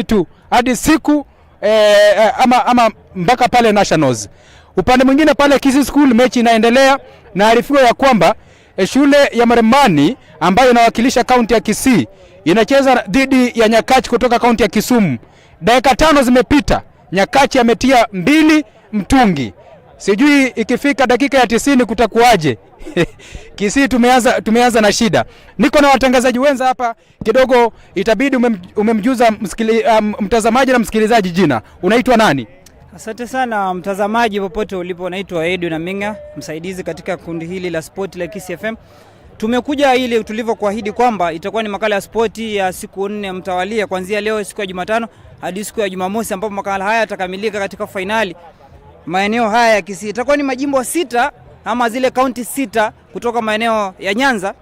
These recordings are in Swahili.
Tu hadi siku ama mpaka pale Nationals. Upande mwingine pale Kisii School mechi inaendelea, na arifiwa ya kwamba shule ya Maremani ambayo inawakilisha kaunti ya Kisii inacheza dhidi ya Nyakach kutoka kaunti ya Kisumu. Dakika 5 zimepita, Nyakach ametia mbili mtungi. Sijui ikifika dakika ya 90 kutakuwaje? Kisii tumeanza na shida. Niko na watangazaji wenza hapa kidogo, itabidi umemjuza mtazamaji na msikilizaji jina. Unaitwa nani? Asante sana mtazamaji popote ulipo, naitwa Edwin Aminga, msaidizi katika kundi hili la sport la Kisii FM. Tumekuja ili tulivyokuahidi kwamba itakuwa ni makala ya spoti ya siku 4 mtawalia kuanzia leo siku ya Jumatano hadi siku ya Jumamosi, ambapo makala haya yatakamilika katika fainali maeneo haya ya Kisii. Itakuwa ni majimbo 6 ama zile kaunti 6 kutoka maeneo ya Nyanza,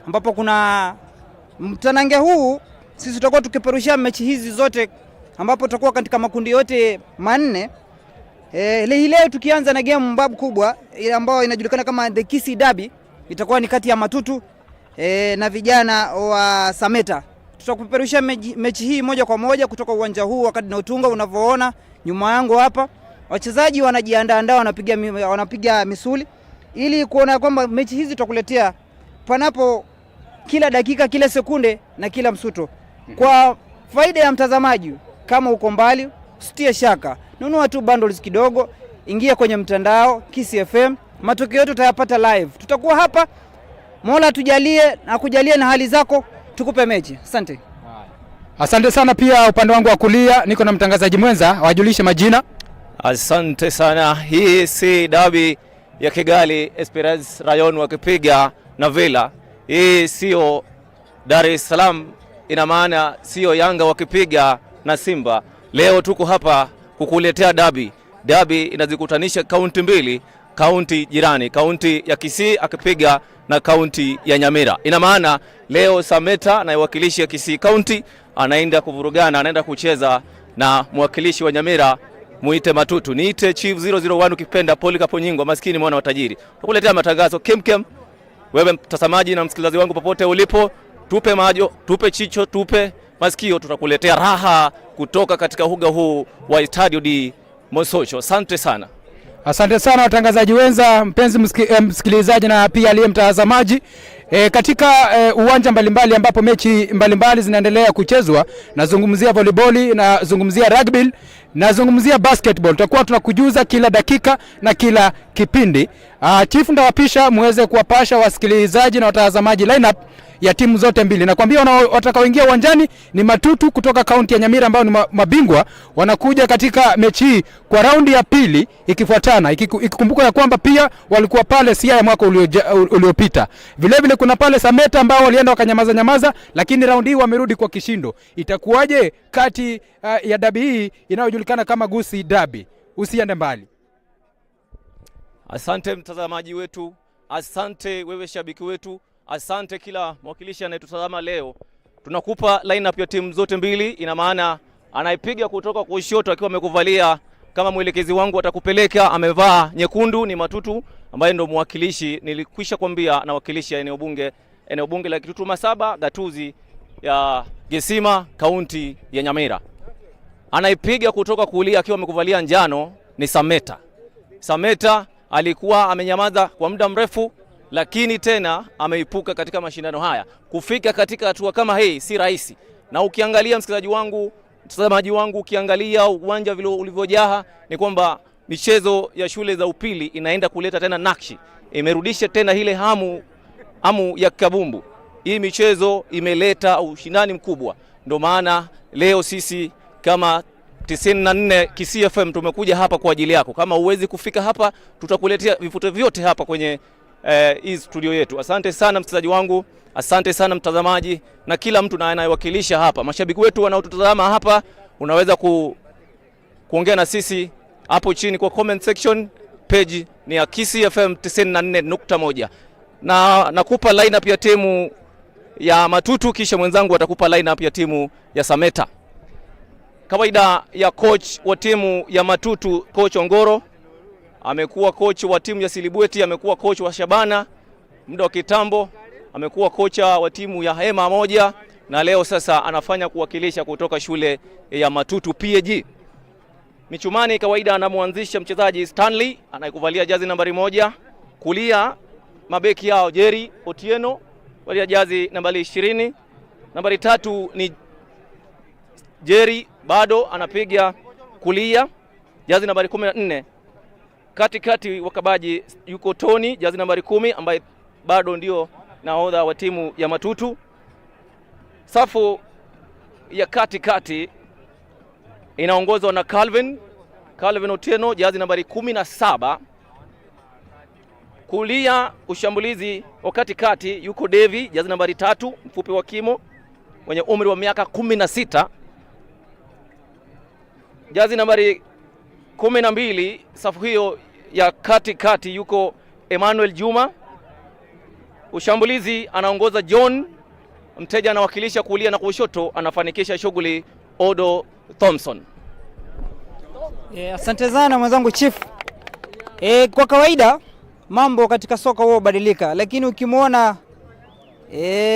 ambapo kuna mtanange huu. Sisi tutakuwa tukipeperusha mechi hizi zote, ambapo tutakuwa katika makundi yote 4. Hii leo tukianza na game mbabu kubwa ambayo inajulikana kama the Kisii Derby, itakuwa ni kati ya Matutu na vijana wa Sameta. Tutakupeperusha mechi hii moja kwa moja kutoka uwanja huu wa Cardinal Otunga unavyoona nyuma yangu hapa. Wachezaji wanajiandaa, wanapiga misuli ili kuona kwamba mechi hizi tutakuletea panapo kila dakika, kila sekunde na kila msuto. Kwa faida ya mtazamaji, kama uko mbali usitie shaka, nunua tu bundles kidogo, ingia kwenye mtandao Kisii FM, matokeo yote utayapata live. Tutakuwa hapa, Mola tujalie na kujalie na hali zako, tukupe mechi. Asante. Asante sana. Pia upande wangu wa kulia niko na mtangazaji mwenza, wajulishe majina. Asante sana. Hii si dabi ya Kigali, Esperance Rayon wakipiga na Villa. Hii sio Dar es Salaam, ina maana sio Yanga wakipiga na Simba. Leo tuko hapa kukuletea dabi. Dabi inazikutanisha kaunti mbili, kaunti jirani, kaunti ya Kisii akipiga na kaunti ya Nyamira. Ina maana leo Sameta anaiwakilisha Kisii County anaenda kuvurugana, anaenda kucheza na mwakilishi wa Nyamira, muite Matutu, niite Chief 001 ukipenda, Polycarp Nyingwa, maskini mwana wa tajiri. Tukuletea matangazo kemkem. Wewe mtazamaji na msikilizaji wangu popote ulipo, tupe majo, tupe chicho, tupe masikio, tutakuletea raha kutoka katika uga huu wa Estadio de Mosocho. Asante sana. Asante sana watangazaji wenza, mpenzi msikilizaji na pia aliye mtazamaji katika uwanja mbalimbali ambapo mechi mbalimbali zinaendelea kuchezwa. Nazungumzia volleyball, nazungumzia rugby, nazungumzia basketball. Tutakuwa tunakujuza kila dakika na kila kipindi. Chief ndawapisha muweze kuwapasha wasikilizaji na watazamaji lineup ya timu zote mbili. Nakwambia watakaoingia uwanjani ni Matutu kutoka kaunti ya Nyamira ambao ni mabingwa, wanakuja katika mechi hii kwa raundi ya pili ikifuatana, ikikumbuka ya kwamba pia walikuwa pale Siaya mwaka uliopita. Vile vile kuna pale Sameta ambao walienda wakanyamaza nyamaza, lakini raundi hii wamerudi kwa kishindo. Itakuwaje kati ya dabi hii inayojulikana kama Gusii Derby? Usiende mbali. Asante mtazamaji wetu, asante wewe shabiki wetu, asante kila mwakilishi anayetutazama leo. Tunakupa lineup ya timu zote mbili, ina maana anaipiga kutoka kushoto akiwa amekuvalia kama mwelekezi wangu atakupeleka, amevaa nyekundu ni Matutu ambaye ndo mwakilishi nilikwisha kwambia anawakilisha eneo bunge la Kitutu Masaba, gatuzi ya Gesima, kaunti ya Nyamira. Anaipiga kutoka kulia akiwa amekuvalia njano ni Sameta. Sameta alikuwa amenyamaza kwa muda mrefu, lakini tena ameipuka katika mashindano haya. Kufika katika hatua kama hii si rahisi, na ukiangalia msikilizaji wangu, mtazamaji wangu, ukiangalia uwanja vile ulivyojaa, ni kwamba michezo ya shule za upili inaenda kuleta tena nakshi, imerudisha tena ile hamu ya kabumbu. Hii michezo imeleta ushindani mkubwa, ndio maana leo sisi kama 94 Kisii FM tumekuja hapa kwa ajili yako. Kama huwezi kufika hapa, tutakuletea vifuto vyote hapa kwenye hii studio yetu. Asante sana msikilizaji wangu, asante sana mtazamaji na kila mtu na anayewakilisha hapa, mashabiki wetu wanaotutazama hapa, unaweza kuongea na sisi hapo chini kwa comment section. Page ni ya Kisii FM 94.1 na nakupa lineup ya timu ya Matutu, kisha mwenzangu atakupa lineup ya timu ya Sameta. Kawaida ya coach wa timu ya Matutu, coach Ongoro amekuwa coach wa timu ya Silibweti, amekuwa coach wa Shabana muda wa kitambo, amekuwa kocha wa timu ya Hema moja. na leo sasa anafanya kuwakilisha kutoka shule ya Matutu PAG. Michumani kawaida anamwanzisha mchezaji Stanley anayekuvalia jazi nambari 1, kulia mabeki yao Jerry Otieno valia jazi nambari 20, nambari 3 ni Jerry bado anapiga kulia jazi nambari 14. Katikati wakabaji yuko Tony jazi nambari 10 ambaye bado ndio nahodha wa timu ya Matutu. Safu ya katikati inaongozwa na Calvin Otieno jazi nambari 17. Kulia ushambulizi wa katikati yuko Devi jazi nambari 3, mfupi wa kimo mwenye umri wa miaka 16. Jazi nambari 12 safu hiyo ya katikati yuko Emmanuel Juma. Ushambulizi anaongoza John Mteja, anawakilisha kulia na kushoto, anafanikisha shughuli Odo Thompson. Asante sana mwenzangu Chief. Kwa kawaida mambo katika soka huwa hubadilika, lakini ukimwona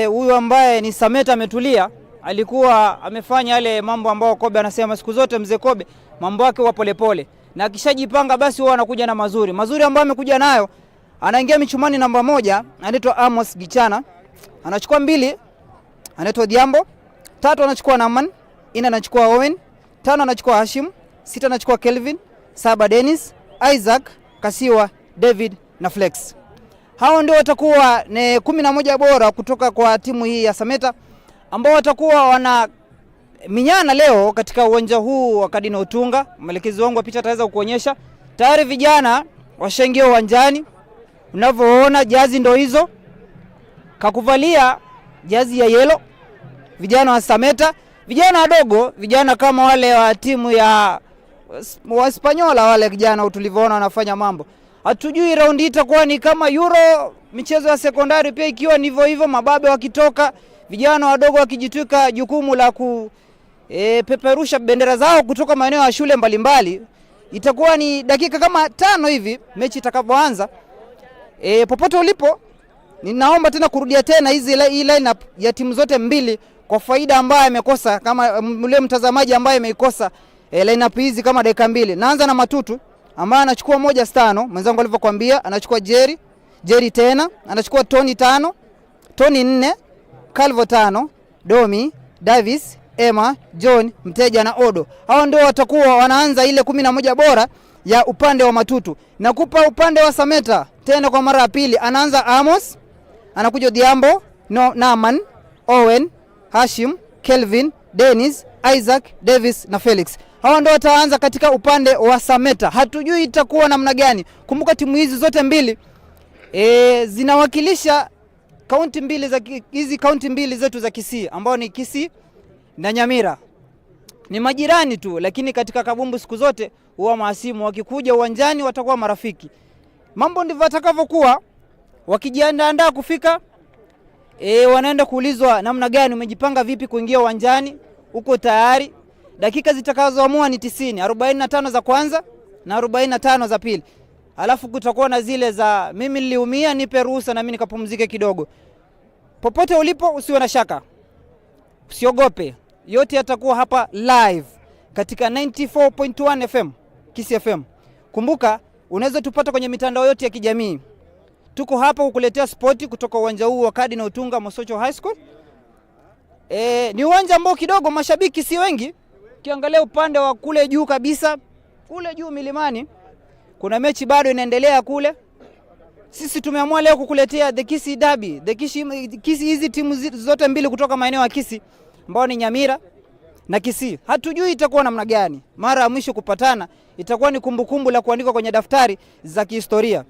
huyu ambaye ni Sameta ametulia, alikuwa amefanya yale mambo ambayo Kobe anasema siku zote. Mzee Kobe mambo yake huwa polepole, na akishajipanga basi huwa anakuja na mazuri mazuri ambayo amekuja nayo. Anaingia michumani namba 1, anaitwa Amos Gichana, anachukua 2, anaitwa Diambo, 3 anachukua Naman, 4 anachukua Owen, 5 anachukua Hashim, 6 anachukua Kelvin, 7 Dennis, Isaac, Kasiwa, David na Flex. Hao ndio watakuwa ni 11 bora kutoka kwa timu hii ya Sameta ambao watakuwa wana minyana leo katika uwanja huu wa Cardinal Otunga. Mwelekezi wangu wa picha ataweza kukuonyesha. Tayari vijana washaingia uwanjani. Unavyoona jazi ndo hizo. Kakuvalia jazi ya yellow. Vijana wa Sameta, vijana wadogo, vijana kama wale wa timu ya Waspanyola wale vijana tulivyoona wanafanya mambo. Hatujui raundi itakuwa ni kama Euro, michezo ya sekondari pia ikiwa ni hivyo hivyo, mababe wakitoka, vijana wadogo wakijitwika jukumu la ku peperusha bendera zao kutoka maeneo ya shule mbalimbali. Itakuwa ni dakika kama 5 hivi mechi itakapoanza. Popote ulipo, ninaomba tena kurudia tena hii lineup ya timu zote mbili kwa faida ambaye amekosa, kama mle mtazamaji ambaye ameikosa lineup hizi kama dakika 2. Naanza na Matutu ambaye anachukua 1-5, mwenzangu alivyokuambia, anachukua Jerry tena, anachukua Tony 5, Tony 4, Calvo 5, Domi, Davis, Emma, John, Mteja na Odo. Hao ndio watakuwa wanaanza ile 11 bora ya upande wa Matutu. Nakupa upande wa Sameta tena kwa mara ya pili, anaanza Amos, anakuja Diambo, no, Naman, Owen, Hashim, Kelvin, Dennis, Isaac, Davis na Felix. Hawa ndio wataanza katika upande wa Sameta. Hatujui itakuwa namna gani. Kumbuka timu hizi zote mbili zinawakilisha kaunti mbili za hizi kaunti mbili zetu za Kisii ambao ni Kisii na Nyamira. Ni majirani tu, lakini katika kabumbu siku zote huwa mahasimu, wakikuja uwanjani watakuwa marafiki. Mambo ndivyo watakavyokuwa wakijiandaa kufika. Wanaenda kuulizwa namna gani umejipanga vipi kuingia uwanjani, uko tayari? Dakika zitakazoamua ni 90, 45 za kwanza na 45 za pili. Alafu kutakuwa na zile za mimi niliumia, nipe ruhusa na mimi nikapumzike kidogo. Popote ulipo usiwe na shaka, usiogope, yote yatakuwa hapa live katika 94.1 FM Kisii FM. Kumbuka unaweza tupata kwenye mitandao yote ya kijamii. Tuko hapa kukuletea spoti kutoka uwanja huu wa Cardinal Otunga Mosocho High School. Ni uwanja ambao kidogo mashabiki si wengi. Ukiangalia upande wa kule juu kabisa, kule juu milimani, kuna mechi bado inaendelea kule. Sisi tumeamua leo kukuletea the Kisii Derby, the Kisii, hizi timu zote mbili kutoka maeneo ya Kisii ambao ni Nyamira na Kisii. Hatujui itakuwa namna gani. Mara ya mwisho kupatana itakuwa ni kumbukumbu la kuandikwa kwenye daftari za kihistoria.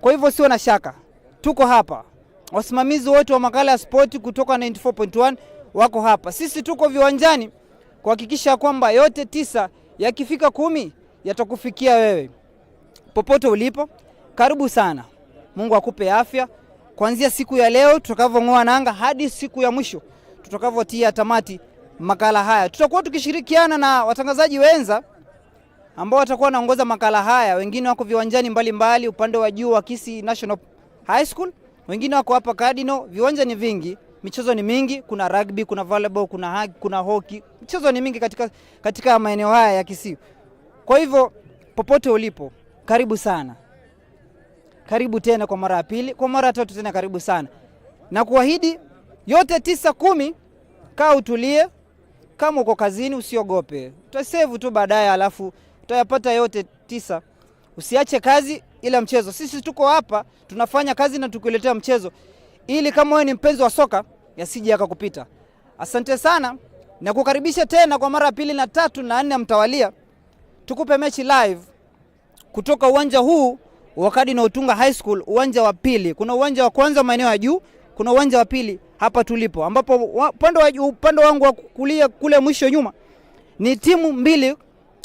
Kwa hivyo sio na shaka, tuko hapa. Wasimamizi wote wa makala ya spoti kutoka 94.1 wako hapa. Sisi tuko viwanjani kuhakikisha kwamba yote 9 yakifika 10 yatakufikia wewe. Popote ulipo, karibu sana. Mungu akupe afya kuanzia siku ya leo tutakavyong'oa nanga hadi siku ya mwisho tutakavyotia tamati makala haya. Tutakuwa tukishirikiana na watangazaji wenza ambao watakuwa wanaongoza makala haya. Wengine wako viwanjani mbalimbali upande wa juu wa Kisii National High School, wengine wako hapa Cardinal. Viwanja ni vingi. Michezo ni mingi, kuna rugby, kuna volleyball, kuna hockey, kuna hockey. Michezo ni mingi katika maeneo haya ya Kisii. Kwa hivyo popote ulipo, karibu sana. Karibu tena kwa mara ya pili, kwa mara ya tatu tena, karibu sana. Na kuahidi yote 9, 10, kaa utulie. Kama uko kazini usiogope, utasave tu baadaye, alafu utayapata yote 9. Usiache kazi ila mchezo. Sisi tuko hapa tunafanya kazi na tukuletea mchezo, ili kama wewe ni mpenzi wa soka yasije yakakupita. Asante sana na kukaribisha tena kwa mara ya pili na tatu na nne mtawalia, tukupe mechi live kutoka uwanja huu wa Cardinal Otunga High School, uwanja wa pili. Kuna uwanja wa kwanza maeneo ya juu, kuna uwanja wa pili hapa tulipo, ambapo upande wangu wa kulia kule mwisho nyuma ni timu mbili,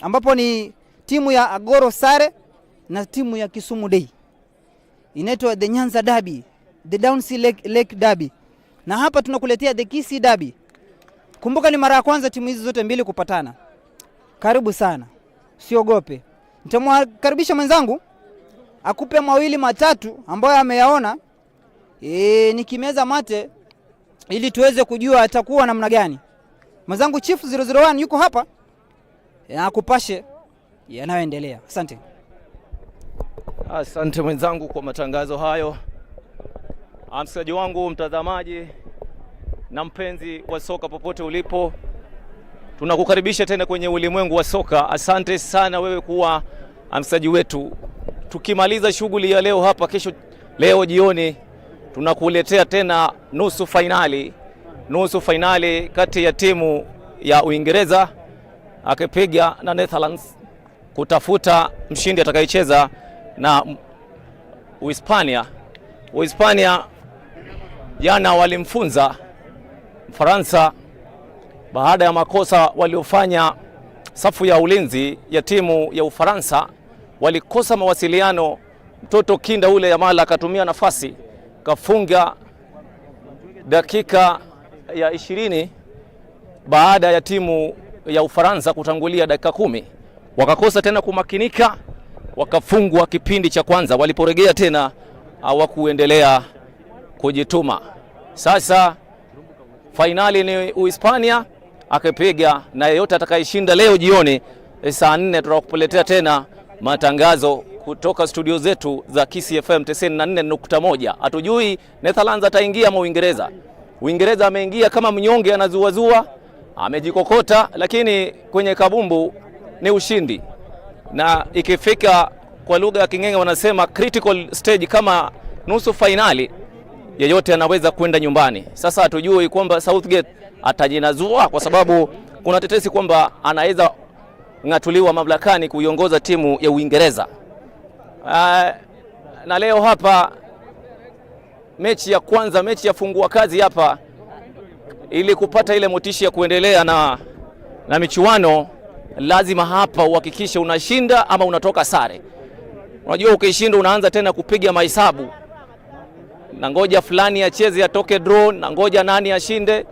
ambapo ni timu ya Agoro Sare na timu ya Kisumu Day. Inaitwa the Nyanza Derby, the Downsea Lake Derby. Na hapa tunakuletea the Kisii Derby. Kumbuka ni mara ya kwanza timu hizi zote mbili kupatana. Karibu sana, usiogope. Nitamkaribisha mwenzangu akupe mawili matatu ambayo ameyaona, nikimeza mate ili tuweze kujua atakuwa namna gani. Mwenzangu Chief 001 yuko hapa akupashe yanayoendelea. Asante. Asante mwenzangu kwa matangazo hayo. Msikilizaji wangu, mtazamaji na mpenzi wa soka popote ulipo, tunakukaribisha tena kwenye ulimwengu wa soka. Asante sana wewe kuwa msikilizaji wetu. Tukimaliza shughuli ya leo hapa, kesho, leo jioni tunakuletea tena nusu fainali, nusu fainali kati ya timu ya Uingereza akipiga na Netherlands kutafuta mshindi atakayecheza na Uhispania. Uhispania jana walimfunza Mfaransa baada ya makosa waliofanya safu ya ulinzi ya timu ya Ufaransa, walikosa mawasiliano. Mtoto kinda ule Yamal akatumia nafasi kafunga dakika ya 20 baada ya timu ya Ufaransa kutangulia dakika 10, wakakosa tena kumakinika, wakafungwa kipindi cha kwanza. Waliporegea tena hawakuendelea kujituma. Sasa fainali ni Uhispania akipiga na yeyote atakayeshinda leo jioni saa 4, tutakuletea tena matangazo kutoka studio zetu za Kisii FM 94.1. Hatujui Netherlands ataingia ama Uingereza. Uingereza ameingia kama mnyonge, anazuazua, amejikokota, lakini kwenye kabumbu ni ushindi, na ikifika kwa lugha ya King'eng'e wanasema critical stage kama nusu fainali, yeyote anaweza kwenda nyumbani. Sasa hatujui kwamba Southgate atajinazua, kwa sababu kuna tetesi kwamba anaweza ng'atuliwa mamlakani kuiongoza timu ya Uingereza. Na leo hapa mechi ya kwanza, mechi ya fungua kazi hapa, ili kupata ile motisha ya kuendelea na michuano, lazima hapa uhakikishe unashinda ama unatoka sare. Unajua ukishinda unaanza tena kupiga mahesabu, na ngoja fulani acheze atoke draw, na ngoja nani ashinde,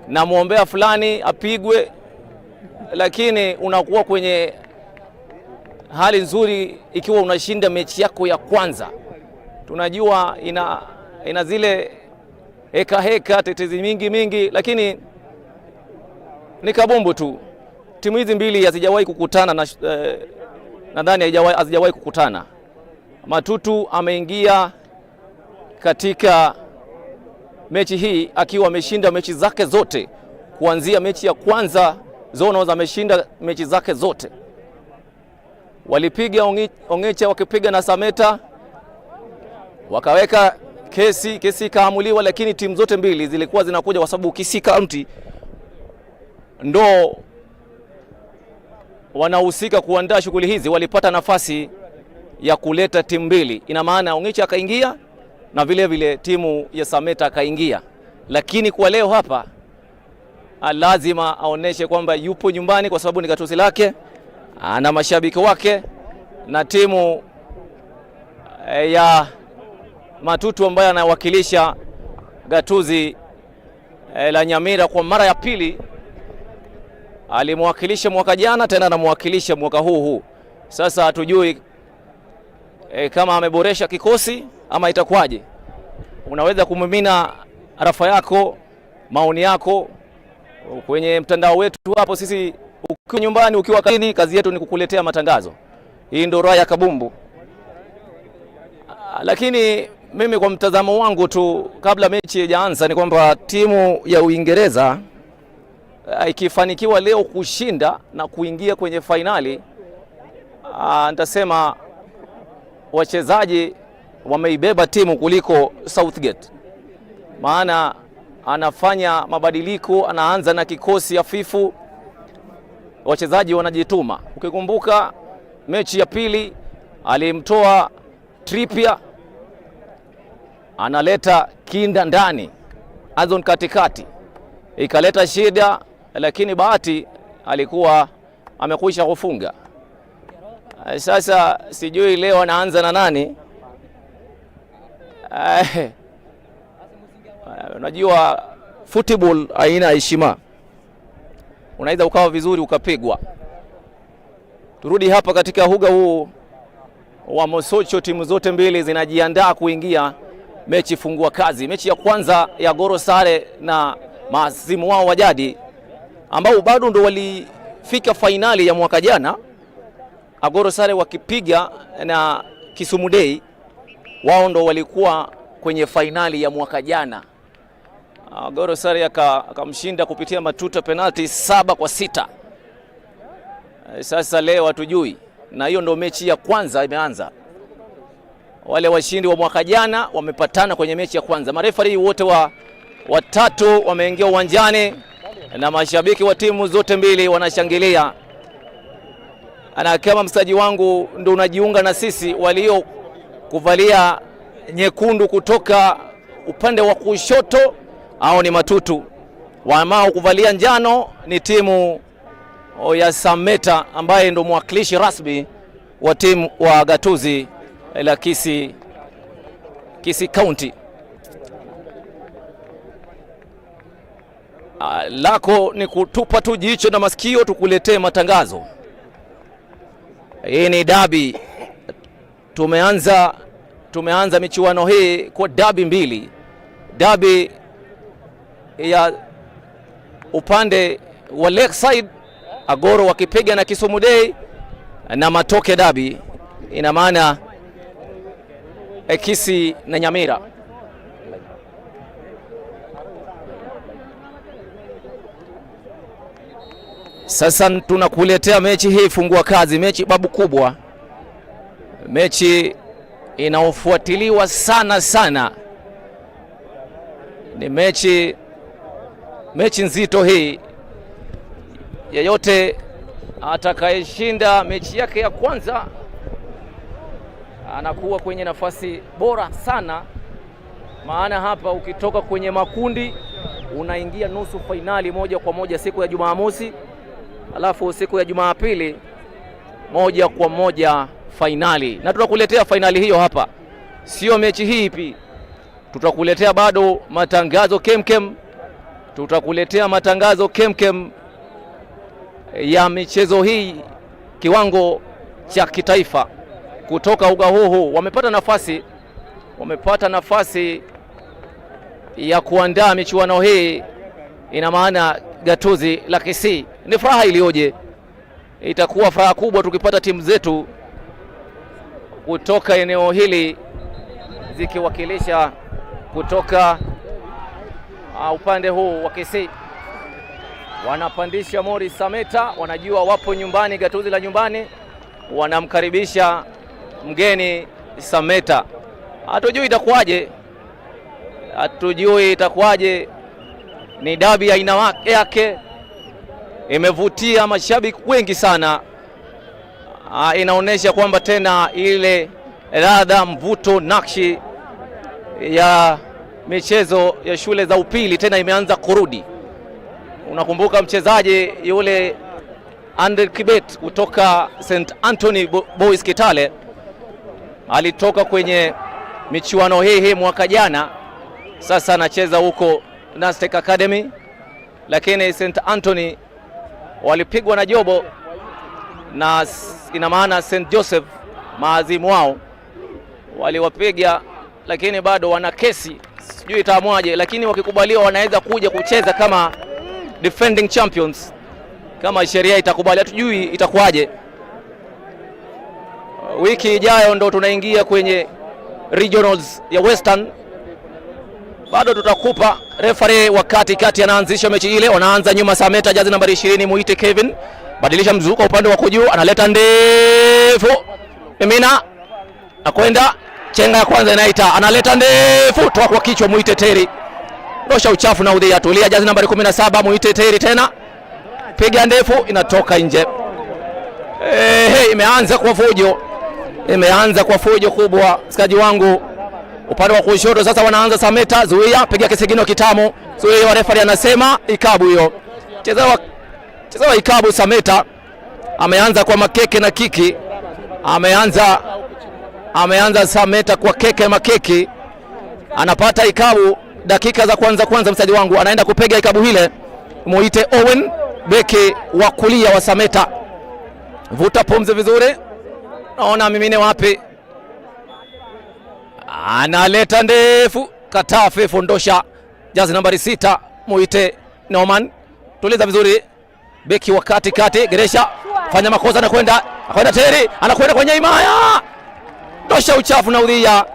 na muombea fulani apigwe, lakini unakuwa kwenye hali nzuri ikiwa unashinda mechi yako ya kwanza. Tunajua ina zile heka heka, tetezi mingi mingi, lakini ni kabumbu tu. Timu hizi mbili hazijawahi kukutana na nadhani hazijawahi kukutana. Matutu ameingia katika mechi hii akiwa ameshinda mechi zake zote, kuanzia mechi ya kwanza Zonos ameshinda mechi zake zote. Walipiga Ongecha wakipiga na Sameta, wakaweka kesi ikaamuliwa, lakini timu zote mbili zilikuwa zinakuja kwa sababu Kisii County ndo wanahusika kuandaa shughuli hizi, walipata nafasi ya kuleta timu mbili. Ina maana Ongecha akaingia na vile vile timu ya Sameta akaingia, lakini kwa leo hapa lazima aoneshe kwamba yupo nyumbani, kwa sababu ni gatuzi lake, ana mashabiki wake na timu ya Matutu ambaye anawakilisha gatuzi la Nyamira kwa mara ya pili. Alimwakilisha mwaka jana, tena anamwakilisha mwaka huu. Sasa hatujui kama ameboresha kikosi ama itakuwaje. Unaweza kumimina rafa yako maoni yako kwenye mtandao wetu hapo. Sisi ukiwa nyumbani, ukiwa kazini, kazi yetu ni kukuletea matangazo. Hii ndio raha ya kabumbu. Lakini mimi kwa mtazamo wangu tu, kabla mechi haijaanza, ni kwamba timu ya Uingereza ikifanikiwa leo kushinda na kuingia kwenye fainali, nitasema wachezaji wameibeba timu kuliko Southgate, maana anafanya mabadiliko, anaanza na kikosi hafifu, wachezaji wanajituma. Ukikumbuka mechi ya pili alimtoa Trippier, analeta Kinda ndani, Azon katikati, ikaleta shida, lakini bahati alikuwa amekwisha kufunga. Sasa sijui leo anaanza na nani? Unajua football haina heshima, unaweza ukawa vizuri ukapigwa. Turudi hapa katika uga huu wa Mosocho, timu zote mbili zinajiandaa kuingia mechi fungua kazi, mechi ya kwanza ya Goro Sare na maasimu wao wa jadi ambao bado ndo walifika fainali ya mwaka jana, Agoro Sare wakipiga na Kisumu Day, wao ndo walikuwa kwenye fainali ya mwaka jana. Agoro Sare akamshinda kupitia matuta penalti 7-6. Sasa leo hatujui, na hiyo ndo mechi ya kwanza imeanza. Wale washindi wa mwaka jana wamepatana kwenye mechi ya kwanza. Marefari wote watatu wameingia uwanjani na mashabiki wa timu zote mbili wanashangilia. Na kama msaji wangu ndo unajiunga na sisi, walio kuvalia nyekundu kutoka upande wa kushoto au ni Matutu, wamao kuvalia njano ni timu ya Sameta ambaye ndo mwakilishi rasmi wa timu wa gatuzi la Kisii County. Lako ni kutupa tu jicho na masikio tukuletee matangazo. Hii ni dabi. Tumeanza michuano hii kwa dabi mbili. Dabi ya upande wa Lakeside, Agoro wakipiga na Kisumu Day, na Matoke dabi, ina maana Kisii na Nyamira. Sasa tunakuletea mechi hii fungua kazi, mechi babu kubwa, mechi inaofuatiliwa sana sana, ni mechi nzito hii. Yeyote atakayeshinda mechi yake ya kwanza anakuwa kwenye nafasi bora sana, maana hapa ukitoka kwenye makundi unaingia nusu fainali moja kwa moja siku ya Jumamosi, alafu siku ya Jumapili moja kwa moja fainali. Na tutakuletea fainali hiyo hapa, sio mechi hii ipi, tutakuletea bado matangazo kemkem, tutakuletea matangazo kemkem ya michezo hii kiwango cha kitaifa kutoka uga huu. Wamepata nafasi ya kuandaa michuano hii, ina maana gatuzi la Kisii. Ni furaha iliyoje! Itakuwa furaha kubwa tukipata timu zetu kutoka eneo hili zikiwakilisha kutoka upande huu wa Kisii. Wanapandisha mori Sameta, wanajua wapo nyumbani, gatuzi la nyumbani, wanamkaribisha mgeni Sameta. Hatujui itakuwaje, hatujui itakuwaje. Ni dabi ya aina yake, imevutia mashabiki wengi sana. Inaonyesha kwamba tena ile ladha, mvuto, nakshi ya michezo ya shule za upili tena imeanza kurudi. Unakumbuka mchezaji yule Andre Kibet kutoka St Anthony Boys Kitale alitoka kwenye michuano hii mwaka jana, sasa anacheza huko Nastek Academy, lakini St Anthony walipigwa na jobo, na ina maana St Joseph maazimu wao waliwapiga, lakini bado wana kesi. Sijui itaamwaje, lakini wakikubaliwa wanaweza kuja kucheza kama defending champions, kama sheria itakubali, hatujui itakuwaje. Wiki ijayo ndo tunaingia kwenye regionals ya Western, bado tutakupa referee wa kati kati anaanzisha mechi ile. Wanaanza nyuma, Sameta jazi nambari 20 muite Kevin, badilisha mzuko upande wa juu, analeta ndefu, mimina akwenda chenga ya kwanza inaita, analeta ndefu, toa kwa kichwa, muite Terry, ndosha uchafu na udhia, tulia, jazi nambari 17 muite Terry tena, piga ndefu, inatoka nje. Hey, imeanza kwa fujo, imeanza kwa fujo kubwa, msikaji wangu. Upande wa kushoto sasa wanaanza Sameta, zuia, piga kisigino kitamu, zuia, wa referee anasema ikabu hiyo, chezewa ikabu. Sameta ameanza kwa makeke na kiki, ameanza Sameta kwa keke makeki, anapata ikabu dakika za kwanza kwanza, msaji wangu anaenda kupiga ikabu hile, muite Owen, beki wa kulia wa Sameta. Vuta pumzi vizuri, naona mimine wapi, analeta ndefu, kataa fefu, ndosha jazi nambari 6 muite Norman, tuliza vizuri, beki wa kati kati, Geresha fanya makosa, anakwenda Terry, anakwenda kwenye himaya, ndosha uchafu na udhia,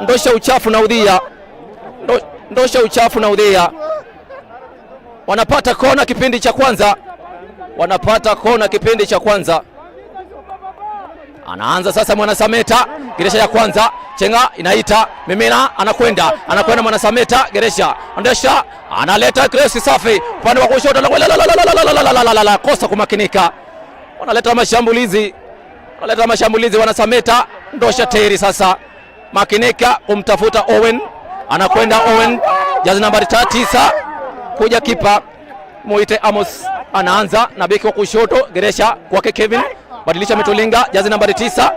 ndosha uchafu na udhia, ndosha uchafu na udhia. Wanapata kona kipindi cha kwanza, wanapata kona kipindi cha kwanza. Anaanza sasa Mwana Sameta, Geresha ya kwanza, chenga inaita mimina, anakwenda Mwana Sameta, Geresha andesha, analeta cross safi upande wa kushoto, la kosa kumakinika. Wanaleta mashambulizi, wanaleta mashambulizi Mwana Sameta, ndosha Terry sasa, makinika kumtafuta Owen, anakwenda Owen, jazi nambari 9 kuja kipa muite Amos, anaanza na beki wa kushoto Geresha kwake Kevin, badilisha mitulinga, jazi nambari 9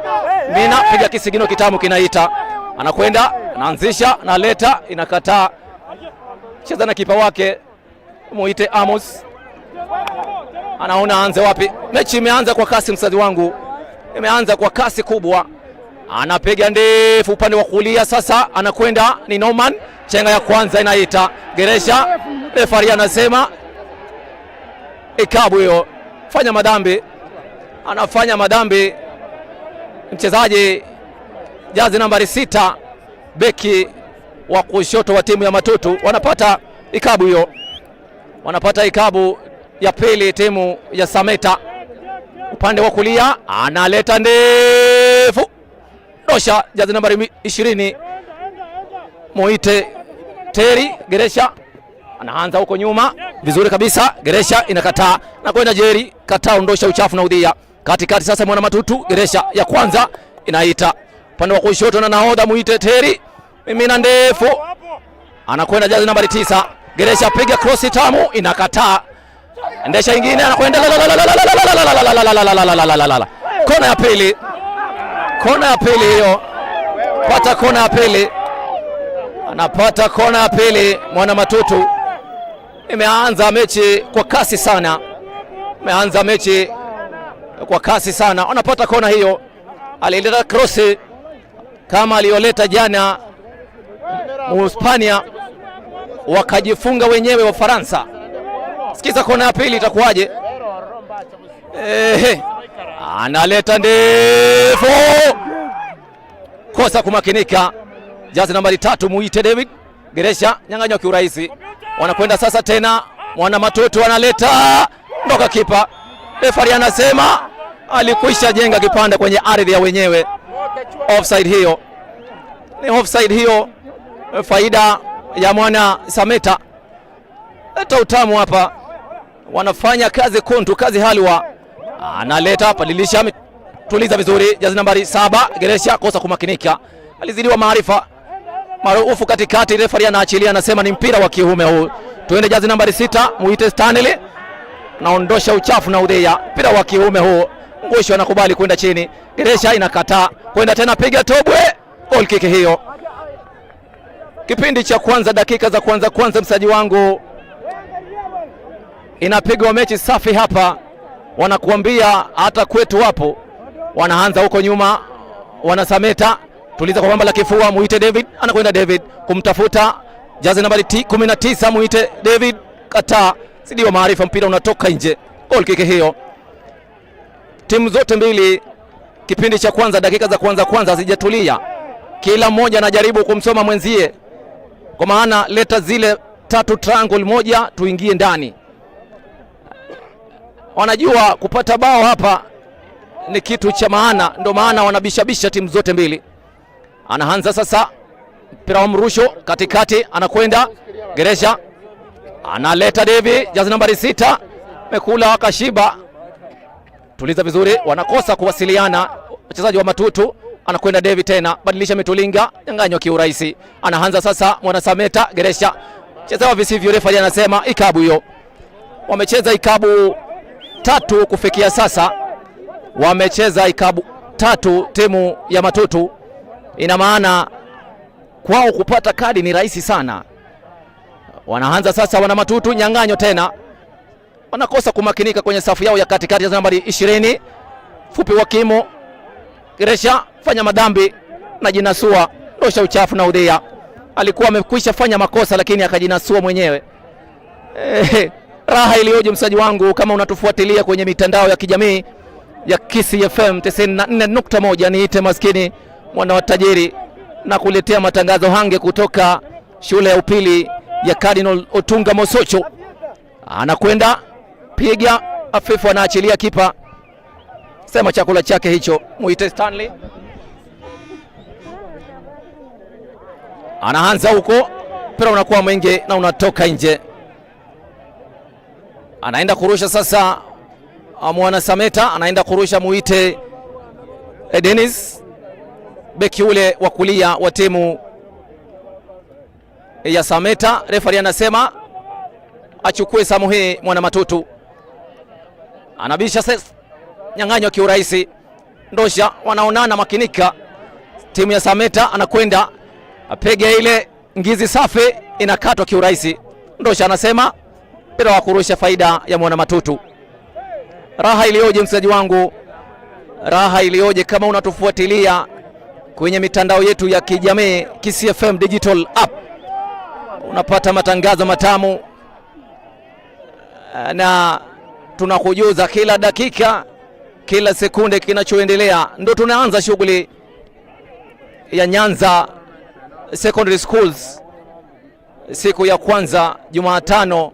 Mina, piga kisigino kitamu kinaita, anakwenda anaanzisha, analeta, inakataa, cheza na kipa wake muite Amos, anaona aanze wapi. Mechi imeanza kwa kasi, msazi wangu, imeanza kwa kasi kubwa. Anapiga ndefu upande wa kulia sasa, anakwenda ni Norman, chenga ya kwanza inaita Geresha, refari anasema ikabu hiyo, fanya madhambi, anafanya madhambi mchezaji jazi nambari 6 beki wa kushoto wa timu ya Matutu. Wanapata ikabu hiyo, wanapata ikabu ya pili timu ya Sameta. Upande wa kulia analeta ndefu, dosha jazi nambari 20 muite Terry. Geresha anaanza huko nyuma vizuri kabisa, Geresha inakataa na kwenda Jerry, kataa, ondosha uchafu na udhia katikati. Sasa Mwana Matutu, Geresha ya kwanza inaita upande wa kushoto na nahodha muite Terry, mimina ndefu, anakwenda jazi nambari 9 Geresha, piga cross tamu, inakataa, endesha ingine, anakwenda kona ya pili, kona ya pili hiyo, pata kona ya pili, anapata kona ya pili Mwana Matutu. Imeanza mechi kwa kasi sana, imeanza mechi kwa kasi sana, anapata kona hiyo. Alileta krosi kama aliyoleta jana Muhispania, wakajifunga wenyewe wa Faransa. Sikiza kona ya pili itakuwaje? Ehe, analeta ndefu, kosa kumakinika. Jazi nambari 3 muite David Geresha, nyang'anywa kiurahisi. Wanakwenda sasa tena Mwana Matutu analeta ndoka, kipa refari anasema alikwisha jenga kipande kwenye ardhi ya wenyewe. Offside hiyo ni offside hiyo, faida ya Mwana Sameta. Leta utamu hapa, wanafanya kazi kuntu, kazi halwa. Analeta palilisha, tuliza vizuri, jazi nambari 7 Geresha, kosa kumakinika, alizidiwa maarifa maarufu katikati. Refari anaachilia, anasema ni mpira wa kiume huu. Tuende jazi nambari 6 muite Stanley, naondosha uchafu na udhia, mpira wa kiume huu. Ngusho anakubali kwenda chini, Geresha inakataa kwenda tena, piga tobwe, goal kick hiyo. Kipindi cha kwanza, dakika za kwanza kwanza, msaji wangu, inapigwa mechi safi hapa, wanakuambia hata kwetu wapo. Wanaanza huko nyuma, wanasameta Tuliza kwa bamba la kifua, muite David, anakwenda David kumtafuta jazi nambari 19, muite David, kataa, zidiwa maarifa, mpira unatoka nje. Goal kick hiyo. Timu zote mbili kipindi cha kwanza, dakika za kwanza kwanza hazijatulia, kila mmoja anajaribu kumsoma mwenzie, kwa maana leta zile tatu triangle moja tuingie ndani. Wanajua kupata bao hapa ni kitu cha maana, ndio maana wanabishabisha timu zote mbili. Anaanza sasa mpira wa mrusho katikati, anakwenda Geresha, analeta Devi, jazi nambari 6, mekula wakashiba. Tuliza vizuri, wanakosa kuwasiliana wachezaji wa Matutu. Anakwenda Devi tena, badilisha mitulinga, nyang'anywa kiurahisi. Anaanza sasa Mwana Sameta, Geresha chezewa visivyo, refa anasema ikabu hiyo. Wamecheza ikabu tatu kufikia sasa, wamecheza ikabu tatu timu ya Matutu. Ina maana kwao kupata kadi ni rahisi sana. Wanaanza sasa wana Matutu, nyang'anyo tena, wanakosa kumakinika kwenye safu yao ya katikati ya nambari 20, fupi wa kimo. Geresha fanya madhambi na jinasua, ndosha uchafu na udhia. Alikuwa amekwisha fanya makosa lakini akajinasua mwenyewe. Raha iliyoje msaji wangu, kama unatufuatilia kwenye mitandao ya kijamii ya Kisii FM 94.1, niite maskini mwana wa tajiri na kuletea matangazo hange kutoka shule ya upili ya Cardinal Otunga Mosocho. Anakwenda piga afifu, anaachilia kipa, sema chakula chake hicho, muite Stanley. Anaanza huko, mpira unakuwa mwingi na unatoka nje. Anaenda kurusha sasa Mwana Sameta, anaenda kurusha muite Dennis, beki ule wa kulia wa timu ya Sameta. Refari anasema achukue samu hii Mwana Matutu. Anabisha sasa, nyang'anywa kiurahisi. Ndosha wanaonana makinika, timu ya Sameta anakwenda apige ile ngizi safi, inakatwa kiurahisi. Ndosha anasema mpira wa kurusha, faida ya Mwana Matutu. Raha iliyoje msikilizaji wangu, raha iliyoje kama unatufuatilia kwenye mitandao yetu ya kijamii Kisii FM Digital App, unapata matangazo matamu na tunakujuza kila dakika, kila sekunde kinachoendelea. Ndo tunaanza shughuli ya Nyanza Secondary Schools siku ya kwanza Jumatano.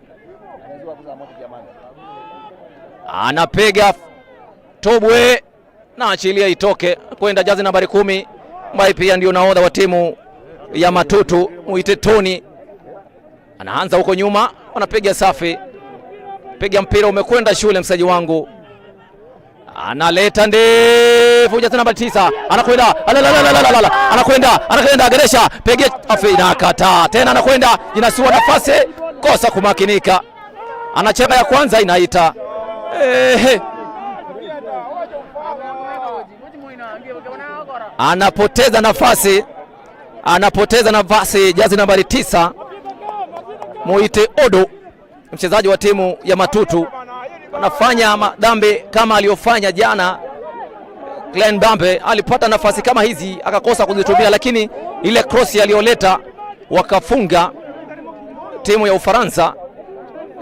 Anapiga tobwe na achilia itoke kwenda jazi nambari 10 ambaye pia ndio nahodha wa timu ya Matutu, muite Tony. Anaanza huko nyuma, wanapiga safi, piga mpira umekwenda shule, msaji wangu. Analeta ndefu jazi nambari 9, anakwenda anakwenda anakwenda Geresha, piga afi, inakataa tena, anakwenda inasua nafasi, kosa kumakinika. Anacheka ya kwanza inaita anapoteza nafasi, anapoteza nafasi jazi nambari 9 muite Odo, mchezaji wa timu ya Matutu. Anafanya madhambi kama aliyofanya jana Glenn Bambe. Alipata nafasi kama hizi akakosa kuzitumia, lakini ile cross aliyoleta wakafunga timu ya Ufaransa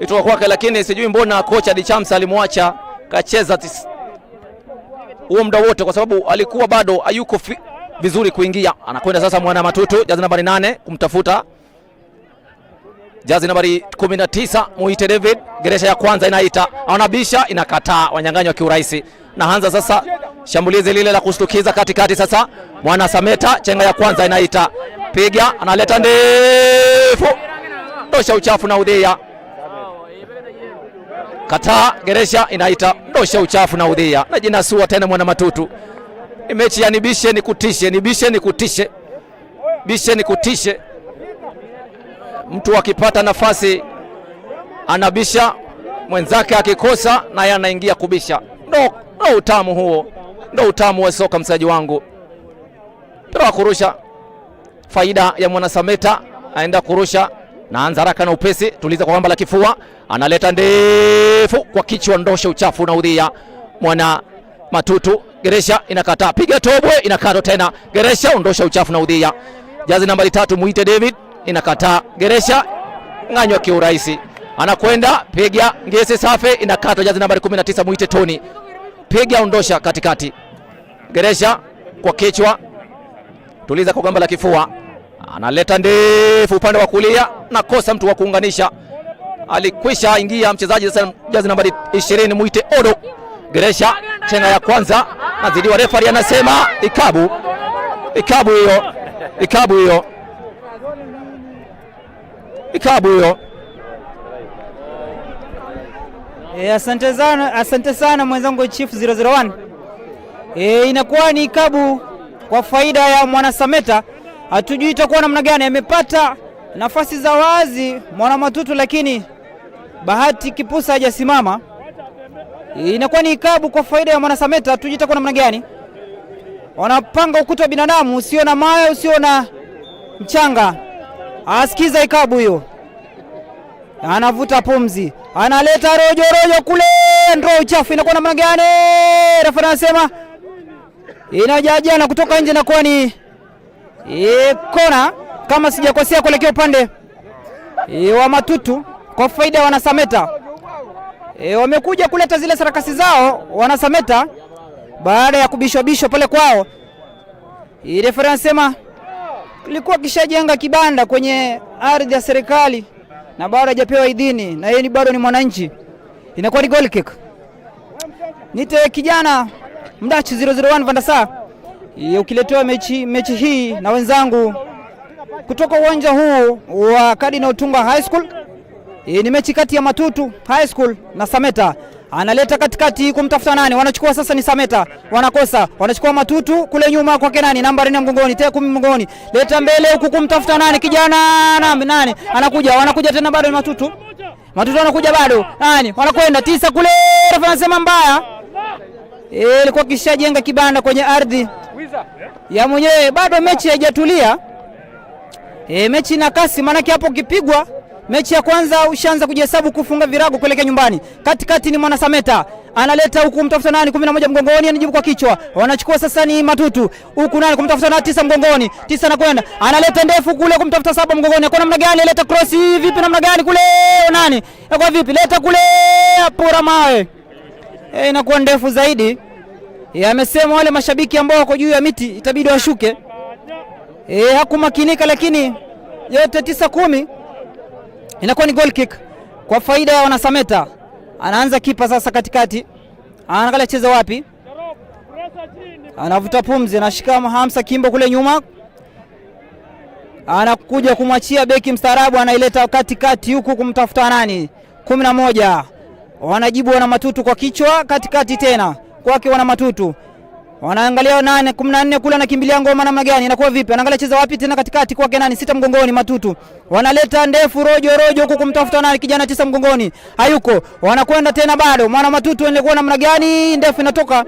itoka kwake, lakini sijui mbona kocha Dichamsa alimwacha kacheza huo muda wote, kwa sababu alikuwa bado hayuko vizuri kuingia. Anakwenda sasa Mwana Matutu, jazi nambari 8 kumtafuta jazi nambari 19 muite David. Geresha ya kwanza inaita, anabisha, inakataa, wanyang'anywa kiurahisi. Na anza sasa shambulizi lile la kushtukiza katikati. Sasa Mwana Sameta, chenga ya kwanza inaita, piga, analeta ndefu, ndosha uchafu na udhia, kataa. Geresha inaita, ndosha uchafu na udhia, na jinasua tena Mwana Matutu. Ni mechi ya nibishe nikutishe, nibishe nikutishe, bishe nikutishe. Mtu akipata nafasi anabisha, mwenzake akikosa naye anaingia kubisha. Ndo utamu huo, ndo utamu wa soka msaji wangu. Mpira wa kurusha, faida ya Mwana Sameta, aenda kurusha naanza haraka na upesi, tuliza kwa gamba la kifua, analeta ndefu kwa kichwa, ndosha uchafu na udhia Mwana Matutu. Geresha inakataa, piga tobwe, inakatwa tena. Geresha ondosha uchafu na udhia. Jazi nambari 3 muite David inakataa. Geresha nganywa kiurahisi, anakwenda piga ngesi safi, inakatwa. Jazi nambari 19 muite Tony, piga ondosha katikati. Geresha kwa kichwa, tuliza kwa gamba la kifua, analeta ndefu upande wa kulia, nakosa mtu wa kuunganisha. Alikwisha ingia mchezaji sasa, jazi nambari 20 muite Odo. Geresha chenga ya kwanza nazidiwa, refari anasema ikabu, ikabu hiyo, ikabu hiyo, ikabu hiyo. Asante sana, asante sana mwenzangu Chief 001. Inakuwa ni ikabu kwa faida ya Mwanasameta. Hatujui itakuwa namna gani, amepata nafasi za wazi Mwana Matutu, lakini bahati kipusa hajasimama. Inakuwa ni ikabu kwa faida ya Mwanasameta, hatujui itakuwa namna gani. Wanapanga ukuta wa binadamu usio na mawe, usio na mchanga. Asikiza ikabu hiyo, anavuta pumzi, analeta rojo rojo kule, ndoo uchafu, inakuwa namna gani? Refa anasema inajajana kutoka nje, inakuwa ni kona kama sijakosea, kuelekea upande wa Matutu kwa faida ya Wanasameta. Wamekuja kuleta zile sarakasi zao Wanasameta baada ya kubishwabishwa pale kwao. Refa anasema ilikuwa kishajenga kibanda kwenye ardhi ya serikali na bado hajapewa idhini, na yeye ni bado ni mwananchi. Inakuwa ni goal kick. Nite kijana Mdachi 001 Vandasa, ukiletewa mechi hii na wenzangu kutoka uwanja huu wa Cardinal Otunga High School. Ni mechi kati ya Matutu High School na Sameta. Analeta katikati kumtafuta nani? Wanachukua sasa ni Sameta. Wanakosa. Wanachukua Matutu kule nyuma kwake nani? Nambari 4 mgongoni, tena 10 mgongoni. Leta mbele huku kumtafuta nani? Kijana nani? Anakuja, wanakuja tena bado ni Matutu. Matutu anakuja bado. Nani? Wanakwenda 9 kule. Refa anasema mbaya. Ilikuwa kishajenga kibanda kwenye ardhi ya mwenyewe. Bado mechi haijatulia. Mechi ina kasi, maana hapo ukipigwa mechi ya kwanza ushaanza kujihesabu kufunga virago kuelekea nyumbani. Katikati ni Mwana Sameta analeta huku kumtafuta nani, 11 mgongoni, anajibu kwa kichwa. Wanachukua sasa ni Matutu huku nani kumtafuta nani, 9 mgongoni, 9 anakwenda analeta ndefu kule kumtafuta 7 mgongoni. Kwa namna gani leta cross vipi, namna gani kule nani kwa vipi, leta kule apura mawe. Inakuwa ndefu zaidi. Amesema wale mashabiki ambao wako juu ya miti itabidi washuke. Hakumakinika, lakini yote 9-10 inakuwa ni goal kick kwa faida ya Wanasameta. Anaanza kipa sasa katikati, anaangalia cheza wapi, anavuta pumzi, anashika Hamsa Kimbo kule nyuma, anakuja kumwachia beki mstaarabu, anaileta katikati huku kumtafuta nani, 11. Wanajibu wana Matutu kwa kichwa, katikati tena kwake wana Matutu. Wanaangalia nane, 14 kule anakimbilia ngoma namna gani, inakuwa vipi? Anaangalia cheza wapi tena katikati kwake nani, 6 mgongoni Matutu. Wanaleta ndefu rojo rojo huku kumtafuta nani, kijana 9 mgongoni. Hayuko. Wanakwenda tena bado. Mwana Matutu ilikuwa namna gani, ndefu inatoka.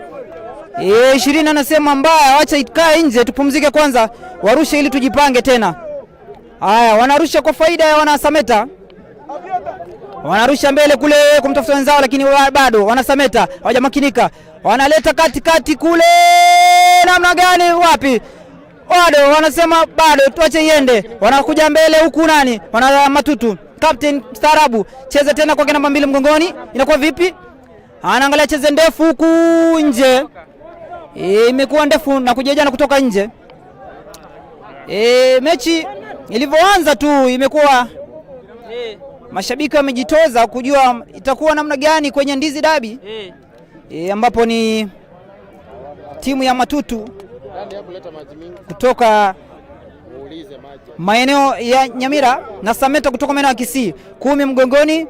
20 anasema mbaya, acha ikae nje tupumzike kwanza, warushe ili tujipange tena. Haya, wanarusha kwa faida ya wana Sameta. Wanarusha mbele kule kumtafuta wenzao, lakini bado wanasameta hawajamakinika. Wanaleta katikati kule namna gani, wapi? Bado wanasema bado tuache iende. Wanakuja mbele huku nani? Wana Matutu. Captain mstaarabu, cheza tena kwa namba 2 mgongoni. Inakuwa vipi? Anaangalia cheze ndefu huku nje. Imekuwa ndefu na kujejana kutoka nje. Mechi ilivyoanza tu imekuwa mashabiki wamejitoza kujua itakuwa namna gani kwenye Ndizi Dabi, ambapo ni timu ya Matutu kutoka maeneo ya Nyamira na Sameta kutoka maeneo ya Kisii. 10 mgongoni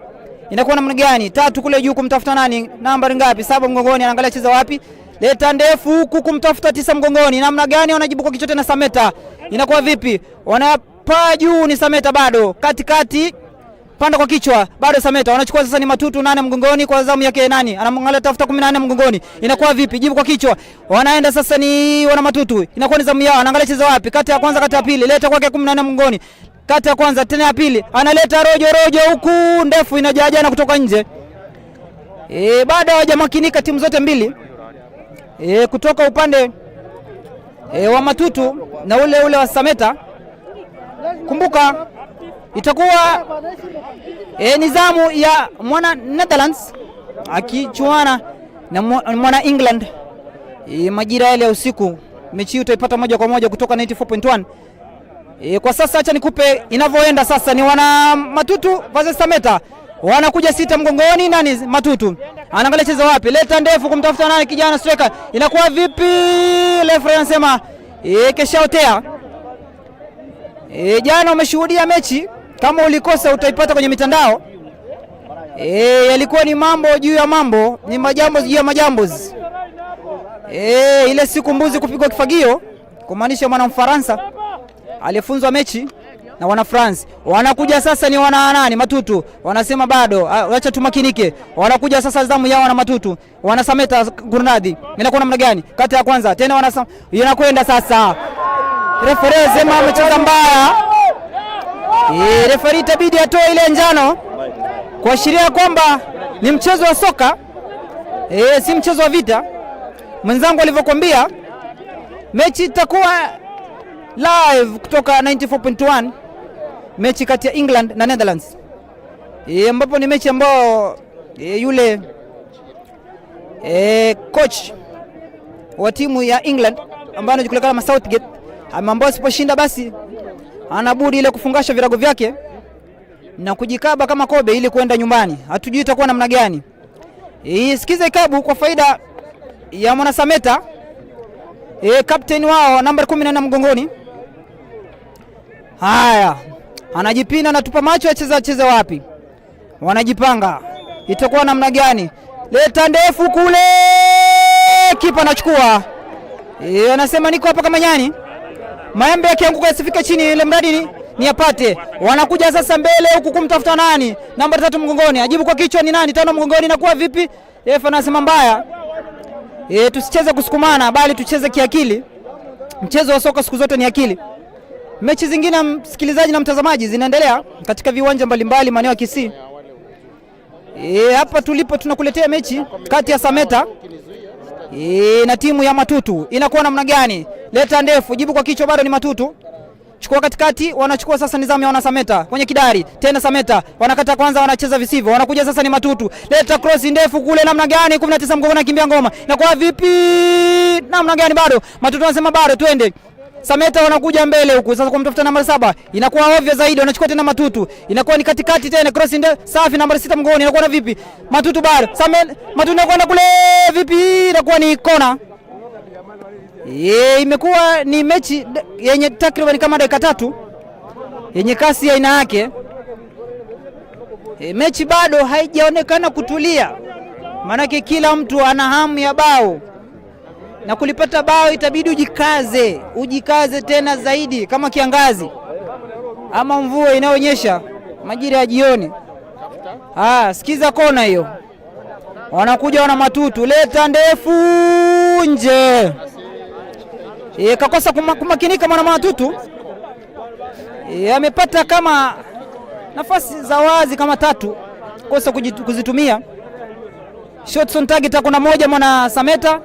inakuwa namna gani? 3 kule juu kumtafuta nani? Nambari ngapi? 7 mgongoni, anaangalia cheza wapi? Leta ndefu huku kumtafuta 9 mgongoni. Namna gani wanajibu kwa kichwa tena Sameta? Inakuwa vipi? Wanapaa juu ni Sameta bado. Katikati panda kwa kichwa bado Sameta. Wanachukua sasa ni Matutu 8 mgongoni kwa zamu yake nani? Anamwangalia tafuta 14 mgongoni. Inakuwa vipi? Jibu kwa kichwa. Wanaenda sasa ni wana Matutu. Inakuwa ni zamu yao. Anaangalia cheza wapi? Kati ya kwanza, kati ya pili. Leta kwake 14 mgongoni. Kati ya kwanza tena ya pili. Analeta rojo rojo huku ndefu inajaajana kutoka nje. Bado hawajamakinika timu zote mbili. Kutoka upande wa Matutu na ule ule wa Sameta. Kumbuka itakuwa nizamu ya mwana Netherlands akichuana na mwana England majira yale ya usiku. Mechi hii utaipata moja kwa moja kutoka 94.1. Kwa sasa acha nikupe inavyoenda sasa. Ni wana Matutu versus Sameta. Wanakuja sita mgongoni, nani Matutu anaangalia cheza wapi, leta ndefu kumtafuta nani, kijana striker, inakuwa vipi? Referee anasema keshaotea. Jana umeshuhudia mechi, kama ulikosa utaipata kwenye mitandao. Yalikuwa ni mambo juu ya mambo, ni majambo juu ya majambo. Ile siku mbuzi kupigwa kifagio, kumaanisha mwana Mfaransa alifunzwa mechi na wana France. Wanakuja sasa ni wana nani Matutu, wanasema bado, acha tumakinike. Wanakuja sasa zamu yao wana Matutu, wana Sameta Gurnadi. Inakuwa namna gani? Kati ya kwanza tena wana inakwenda sasa. Referee sema amecheza mbaya. Referee itabidi atoe ile njano kuashiria kwamba ni mchezo wa soka, si mchezo wa vita. Mwenzangu alivyokuambia mechi itakuwa live kutoka 94.1, mechi kati ya England na Netherlands, ambapo ni mechi ambayo yule coach wa timu ya England ambaye anajulikana kama Southgate ameambiwa asiposhinda basi anabudi ile kufungasha virago vyake na kujikaba kama kobe ili kwenda nyumbani. Hatujui itakuwa namna gani. Sikiza ikabu kwa faida ya mwana Sameta. Captain wao namba 14 mgongoni. Haya, anajipina, anatupa macho, acheza acheze wapi? Wanajipanga. Itakuwa namna gani? Leta ndefu kule, kipa anachukua. Anasema niko hapa kama nyani. Maembe yakianguka yasifike chini, ile mradi ni apate. Wanakuja sasa mbele huku kumtafuta nani? Namba 3 mgongoni. Ajibu kwa kichwa ni nani? 5 mgongoni, inakuwa vipi? Refa anasema mbaya. Tusicheze kusukumana bali tucheze kiakili. Mchezo wa soka siku zote ni akili. Mechi zingine msikilizaji na mtazamaji zinaendelea katika viwanja mbalimbali maeneo ya Kisii. Hapa tulipo tunakuletea mechi kati ya Sameta na timu ya Matutu. Inakuwa namna gani? Leta ndefu, jibu kwa kichwa, bado ni Matutu. Chukua katikati, wanachukua sasa nizamu ya wana Sameta kwenye kidari. Tena Sameta wanakata kwanza, wanacheza visivyo. Wanakuja sasa ni Matutu. Leta cross ndefu kule, namna gani? 19 mgongoni, anakimbia ngoma. Inakuwa vipi? Namna gani? Bado Matutu anasema bado twende. Sameta wanakuja mbele huku sasa kumtafuta namba 7. Inakuwa ovyo zaidi, wanachukua tena Matutu. Inakuwa ni katikati tena cross ndefu safi, namba 6 mgongoni, inakuwa na vipi? Matutu bado. Sameta Matutu anakwenda kule vipi? Inakuwa ni kona. Imekuwa ni mechi yenye takriban kama dakika 3 yenye kasi ya aina yake. Mechi bado haijaonekana kutulia. Maanake kila mtu ana hamu ya bao. Na kulipata bao itabidi ujikaze, ujikaze tena zaidi kama kiangazi ama mvua inayonyesha majira ya jioni. Sikiza kona hiyo. Wanakuja wana Matutu, leta ndefu nje. Kakosa kumakinika mwana Matutu. Amepata kama nafasi za wazi kama 3, kosa kuzitumia. Shots on target hakuna moja mwana Sameta.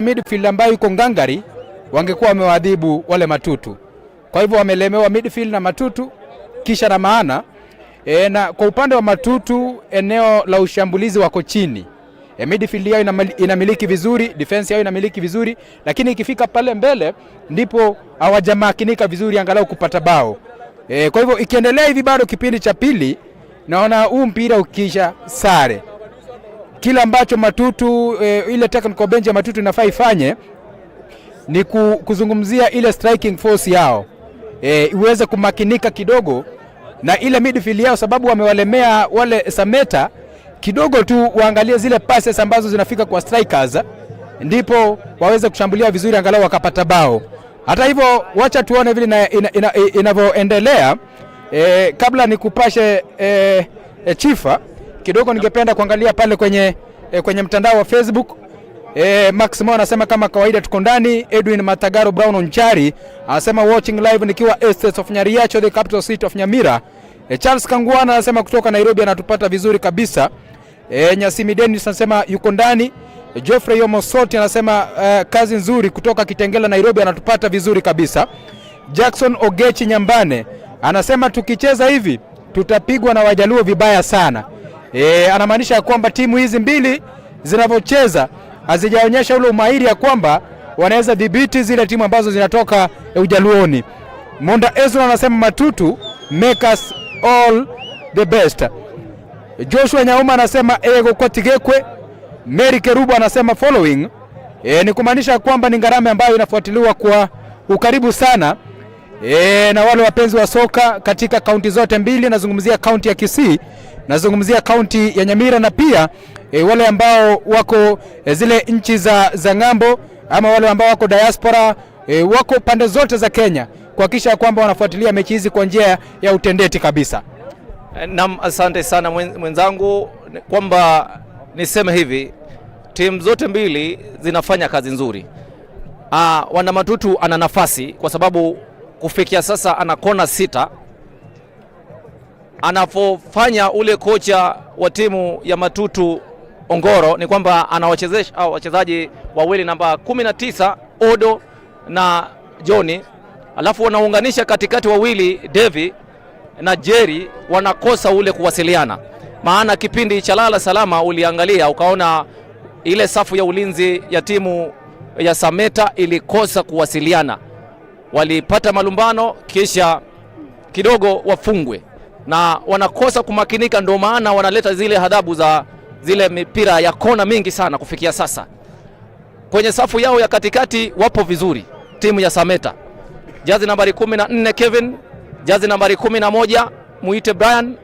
Midfield ambayo iko ngangari, wangekuwa wamewaadhibu wale Matutu. Kwa hivyo wamelemewa midfield na Matutu, kisha na maana na kwa upande wa Matutu eneo la ushambulizi wako chini. Midfield yao inamiliki vizuri, defense yao inamiliki vizuri, lakini ikifika pale mbele ndipo hawajamakinika vizuri angalau kupata bao. Kwa hivyo ikiendelea hivi bado kipindi cha pili, naona huu mpira ukiisha sare. Kile ambacho Matutu ile technical bench ya Matutu inafaa ifanye ni kuzungumzia ile striking force yao iweze kumakinika kidogo na ile midfield yao, sababu wamewalemea wale Sameta kidogo tu, waangalie zile passes ambazo zinafika kwa strikers, ndipo waweze kushambulia vizuri, angalau wakapata bao. Hata hivyo, wacha tuone vile inavyoendelea. Kabla nikupashe chifa kidogo, ningependa kuangalia pale kwenye mtandao wa Facebook. Maximo anasema kama kawaida tuko ndani. Edwin Matagaro Brown Onchari anasema watching live nikiwa Estates of Nyariacho, the capital city of Nyamira. Charles Kangwana anasema kutoka Nairobi anatupata vizuri kabisa. Nyasimi Dennis anasema yuko ndani. Geoffrey Omosoti anasema kazi nzuri kutoka Kitengela Nairobi, anatupata vizuri kabisa. Jackson Ogechi Nyambane anasema tukicheza hivi tutapigwa na Wajaluo vibaya sana. Anamaanisha kwamba timu hizi mbili zinavyocheza hazijaonyesha ule umahiri ya kwamba wanaweza dhibiti zile timu ambazo zinatoka Ujaluoni. Monda Ezra anasema Matutu make us all the best. Joshua Nyauma anasema ego kwa Tigekwe. Mary Kerubo anasema following. Ni kumaanisha kwamba ni ngarambe ambayo inafuatiliwa kwa ukaribu sana na wale wapenzi wa soka katika kaunti zote mbili, nazungumzia kaunti ya Kisii, nazungumzia kaunti ya Nyamira na pia wale ambao wako zile nchi za ng'ambo ama wale ambao wako diaspora wako pande zote za Kenya kuhakikisha kwamba wanafuatilia mechi hizi kwa njia ya utendeti kabisa. Naam, asante sana mwenzangu, kwamba niseme hivi, timu zote mbili zinafanya kazi nzuri. Wana Matutu ana nafasi kwa sababu kufikia sasa ana kona 6. Anapofanya ule kocha wa timu ya Matutu Ongoro ni kwamba anawachezesha wachezaji wawili namba 19 Odo na Johnny, alafu wanaunganisha katikati wawili Devi na Jerry, wanakosa ule kuwasiliana. Maana kipindi cha lala salama uliangalia ukaona ile safu ya ulinzi ya timu ya Sameta ilikosa kuwasiliana, walipata malumbano kisha kidogo wafungwe na wanakosa kumakinika, ndio maana wanaleta zile adhabu za zile mipira ya kona mingi sana kufikia sasa. Kwenye safu yao ya katikati wapo vizuri timu ya Sameta, jazi nambari 14 Kevin, jazi nambari 11 muite Brian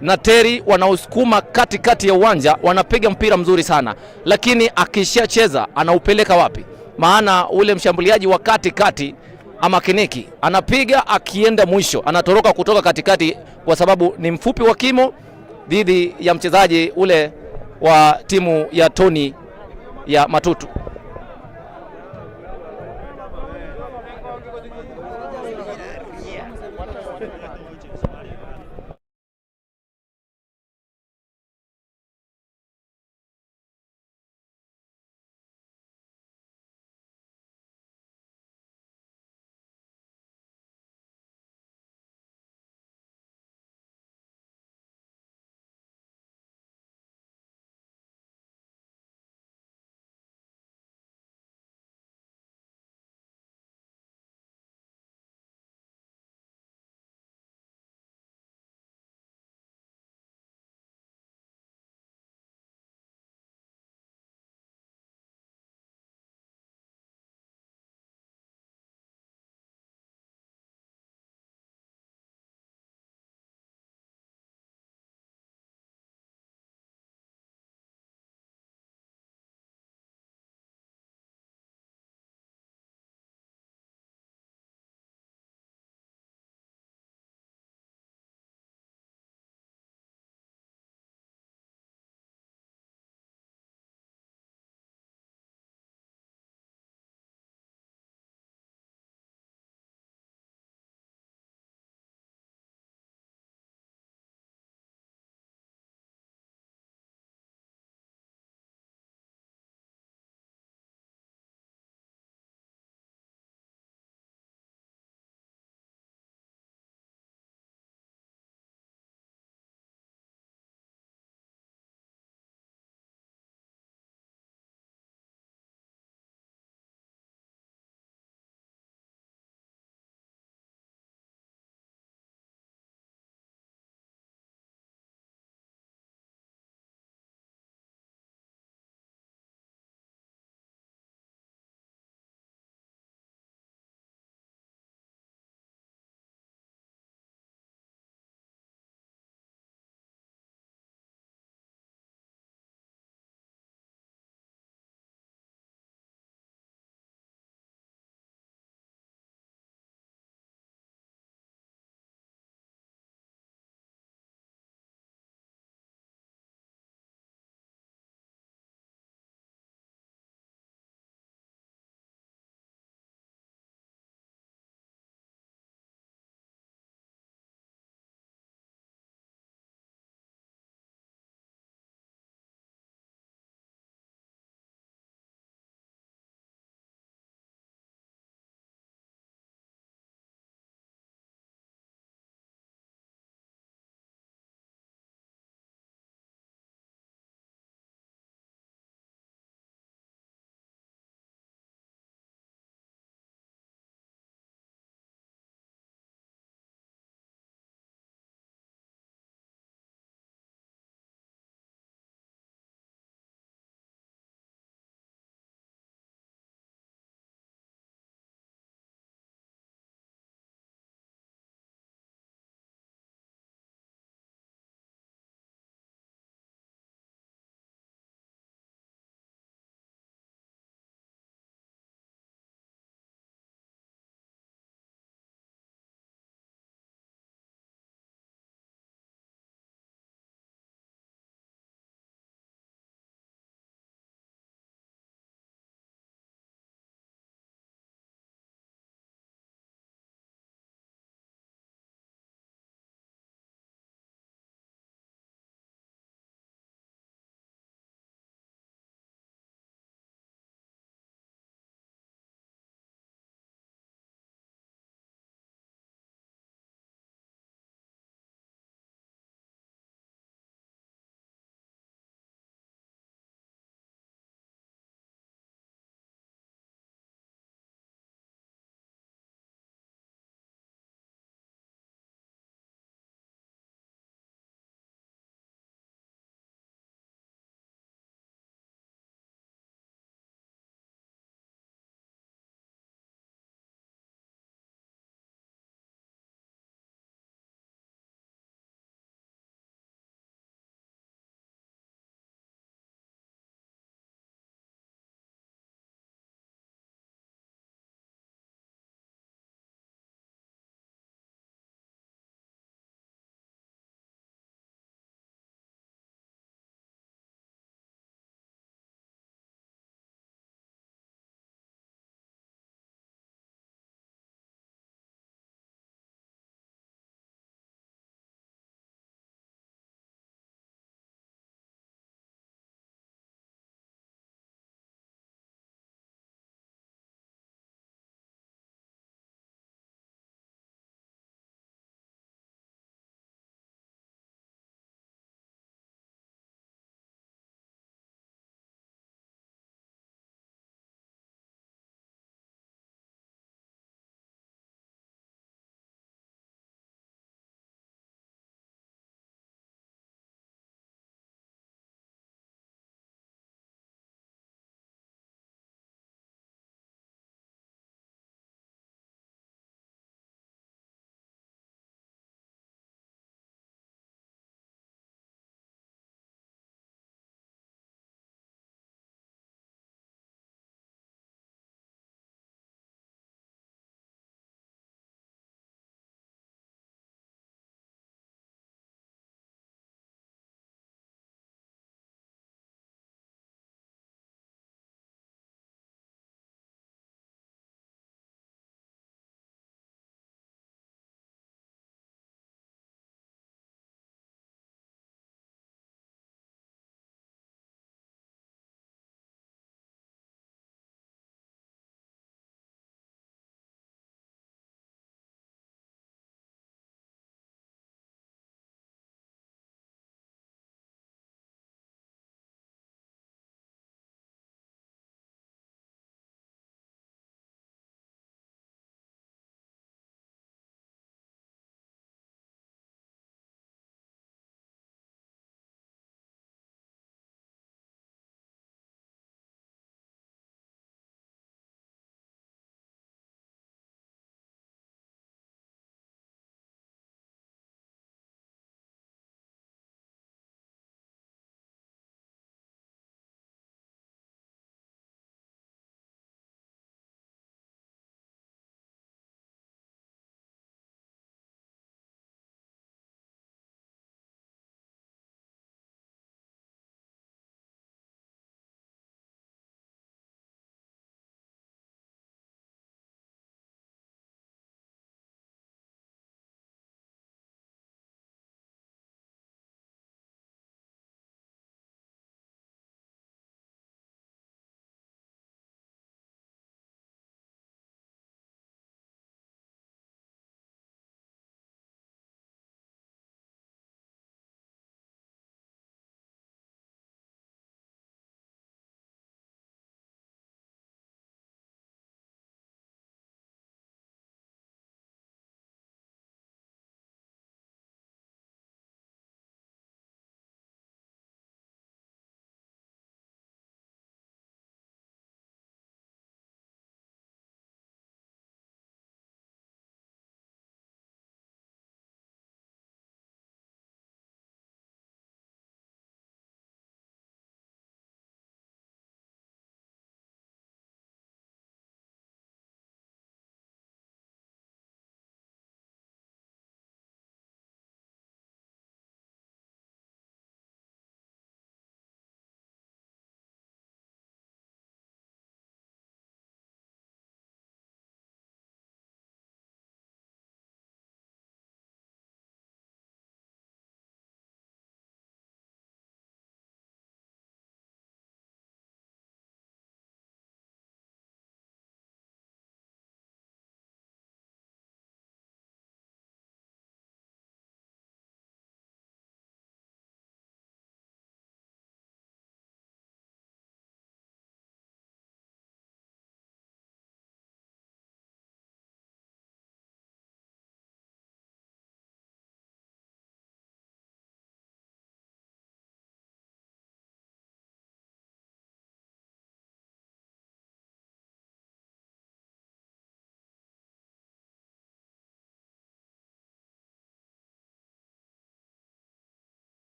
na Terry wanaosukuma katikati ya uwanja, wanapiga mpira mzuri sana, lakini akishacheza anaupeleka wapi? Maana ule mshambuliaji wa katikati amakiniki, anapiga akienda mwisho, anatoroka kutoka katikati kwa sababu ni mfupi wa kimo dhidi ya mchezaji ule wa timu ya Tony ya Matutu.